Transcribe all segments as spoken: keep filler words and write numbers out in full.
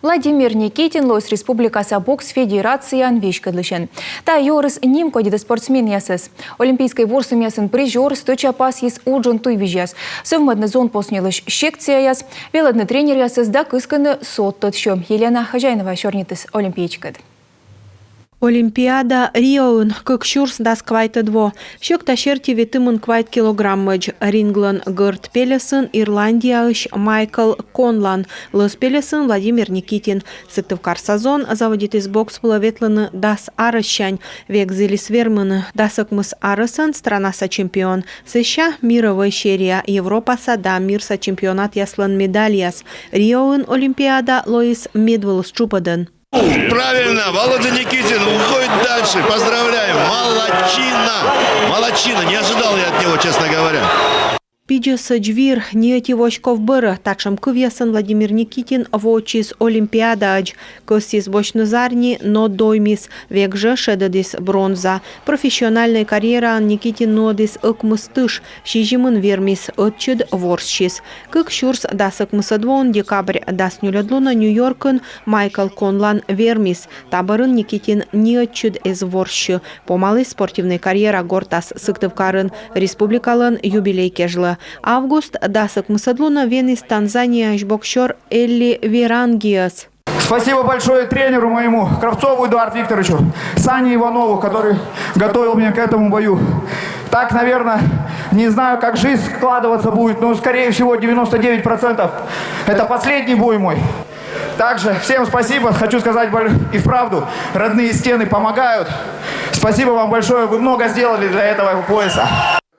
Владимир Никитин лоис республикаса бокс федерацияын веськӧдлысьӧн. Та юӧрыс нимкодьӧдӧ спортсменъясӧс. Олимпийскӧй ворсӧмъясын призёр стӧча пасйис уджын туйвизьяс. Сӧвмӧдны зонпоснилысь секцияяс, велӧдны тренеръясӧс да кыскыны содтӧд сьӧм. Елена Хозяинова сёрнитіс олимпиечкӧд. Олимпиада Риоын, кык сюрс дас квайтӧд во. Сьӧкта серти ветымын квайт килограммӧдз. Ринглӧн гӧрд пельӧсын Ирландияысь Майкл Конлан, лӧз пельӧсын Владимир Никитин. Сыктывкарса зон заводитіс бокс вылӧ ветлыны дас арӧссянь. Век зілис вермыны. Дас ӧкмыс арӧсӧн странаса чемпион. Сэсся мирӧвӧй серия, Европаса да мирса чемпионатъяслӧн медальяс. Риоын Олимпиада лоис медвылыс тшупӧдӧн. Правильно, Володя Никитин уходит дальше. Поздравляем. Молодчина. Молодчина. Не ожидал я от него, честно говоря. Пидзӧсӧдз вир, ни ӧти воськов бӧрӧ. Татшӧм кывъясӧн Владимир Никитин воӧдчис Олимпиадаӧдз. Кӧсйис босьтны зарни, но доймис. Век жӧ шедӧдіс бронза. Профессиональнӧй карьераын Никитин нуӧдіс ӧкмыс тыш, сизимын вермис, ӧтчыд ворссис. Кык сюрс дас ӧкмысӧд воын декабрь дас нёльӧд лунӧ Нью-Йоркын Майкл Конлан вермис. Та бӧрын Никитин ни ӧтчыд эз ворссьы. Помаліс спортивнӧй карьера гортас Сыктывкарын республикалӧн юбилей кежлӧ. Август дас ӧкмысӧд лунӧ венис Танзанияысь боксёр Элли Верангиӧс. Спасибо большое тренеру моему, Кравцову Эдуарду Викторовичу, Сане Иванову, который готовил меня к этому бою. Так, наверное, не знаю, как жизнь складываться будет, но, скорее всего, девяносто девять процентов это последний бой мой. Также всем спасибо. Хочу сказать боль- и вправду, родные стены помогают. Спасибо вам большое, вы много сделали для этого пояса.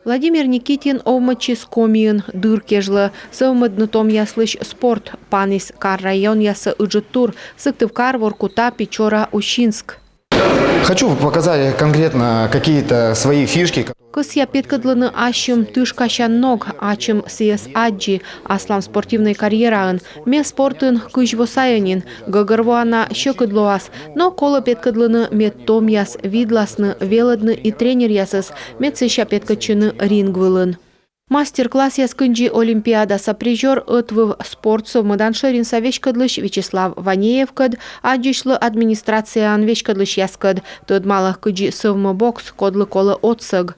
Владимир Никитин овмӧдчис Комиын дыр кежлӧ. Сӧвмӧдны томъяслысь спорт паніс кар районъясӧ ыджыд тур: Сыктывкар, Воркута, Печора, Усинск. Хочу показать конкретно какие-то свои фишки. Кӧсъя петкӧдлыны ассьым тышкасян ног, ачым сійӧс аддзи аслам спортивнӧй карьераын. Ме спортын кызь во сайӧ нин. Гӧгӧрвоана, сьӧкыд лоас, но колӧ петкӧдлыны, мед томъяс видласны, велӧдны и тренеръясӧс, мед сэсся петкӧдчыны ринг вылын. Мастер-классъяс кындзи Олимпиадаса призёр, ӧтвыв спорт сӧвмӧдан шӧринса веськӧдлысь Вячеслав Ванеевкӧд, аддзысьлӧ администрацияын веськӧдлысьяскӧд. Тӧдмалӧ, кыдзи сӧвмӧ бокс, кодлы колӧ отсӧг.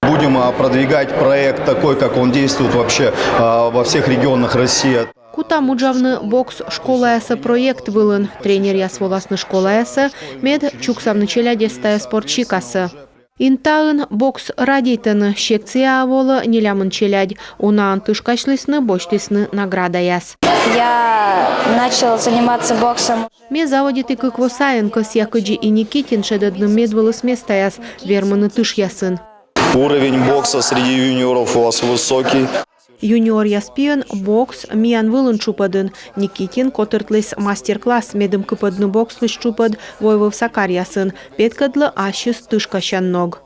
Будем, а, продвигать проект такой, как он действует вообще, а, во всех регионах России. Кутам уджавны бокс школаяса проект вылын. Тренеръяс воласны школаясӧ, мед чуксавны челядьӧс тайӧ спорт сикасӧ. Интаын бокс радейтӧны, секцияӧ волӧ нелямын челядь. Унаӧн тышкасьлісны, босьтісны наградаяс. Я начал заниматься боксом. Ме заводиті кык во сайын, кӧсъя, кыдзи и Никитин, шедӧдны медвылыс местаяс, вермыны тышъясын. Уровень бокса среди юниоров у вас высокий. Юниоръяс пиын бокс миян вылын тшупӧдын. Никитин котыртліс мастер-класс, медым кыпӧдны бокслысь тшупӧд войвывса каръясын. Петкӧдлӧ ассьыс тышкасян ног.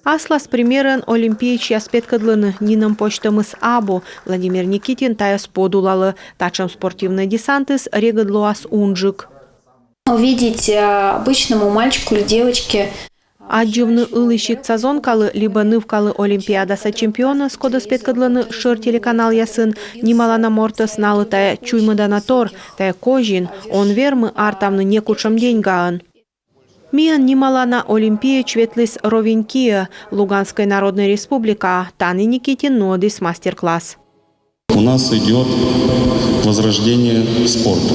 Аслас примерӧн олимпиечьяс петкӧдлӧны: нинӧм позьтӧмыс абу. Владимир Никитин тайӧс подулалӧ. Татшӧм спортивнӧй десантыс регыд лоас унджык. Увидеть, э, обычному мальчику или девочке. Аддзывны ылі сиктса зонкалы либӧ нывкалы олимпиадаса чемпионӧс, кодӧс петкӧдлӧны шӧр телеканалъясын, нималана мортӧс, налы тайӧ чуймӧдана тор, тайӧ козин, он вермы артавны некутшӧм деньгаӧн. Миян нималана олимпиеч ветліс Ровенькиӧ, Луганскӧй Народнӧй Республикаӧ. Тані Никитин нуӧдіс мастер-класс. У нас идёт возрождение спорта.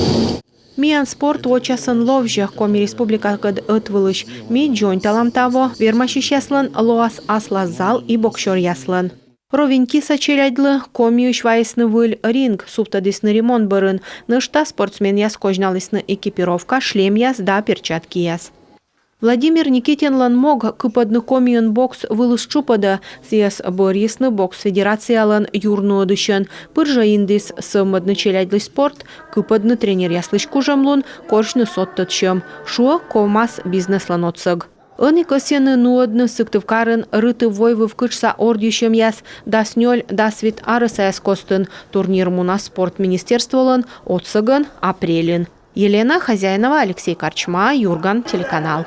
Миян спорт вочасӧн ловзьӧ Коми Республикакӧд ӧтвылысь. Ми дзоньталам таво, вермасьысьяслӧн лоас аслас зал и боксёръяслӧн. Ровенькиса челядьлы Комиысь вайисны выль ринг, сувтӧдісны ремонт бӧрын. Нӧшта спортсменъяс козьналісны экипировка, шлемъяс да перчаткияс. Владимир Никитинлӧн мог кыпӧдны Комиын бокс вылыс тшупӧдӧ. Сійӧс бӧрйисны бокс федерациялӧн юрнуӧдысьӧн. Пыр жӧ индіс сӧвмӧдны челядьлысь спорт, кыпӧдны тренеръяслысь кужӧмлун, корсьны содтӧд сьӧм. Шуӧ, ковмас бизнеслӧн отсӧг. Ӧні кӧсйӧны нуӧдны Сыктывкарын Рытыв-Войвыв кытшса ордйысьӧмъяс дас нёль — дас вит арӧсаяс костын. Турнир мунас спорт министерстволӧн отсӧгӧн апрельын. Елена Хозяинова, Алексей Корчма, «Юрган» телеканал.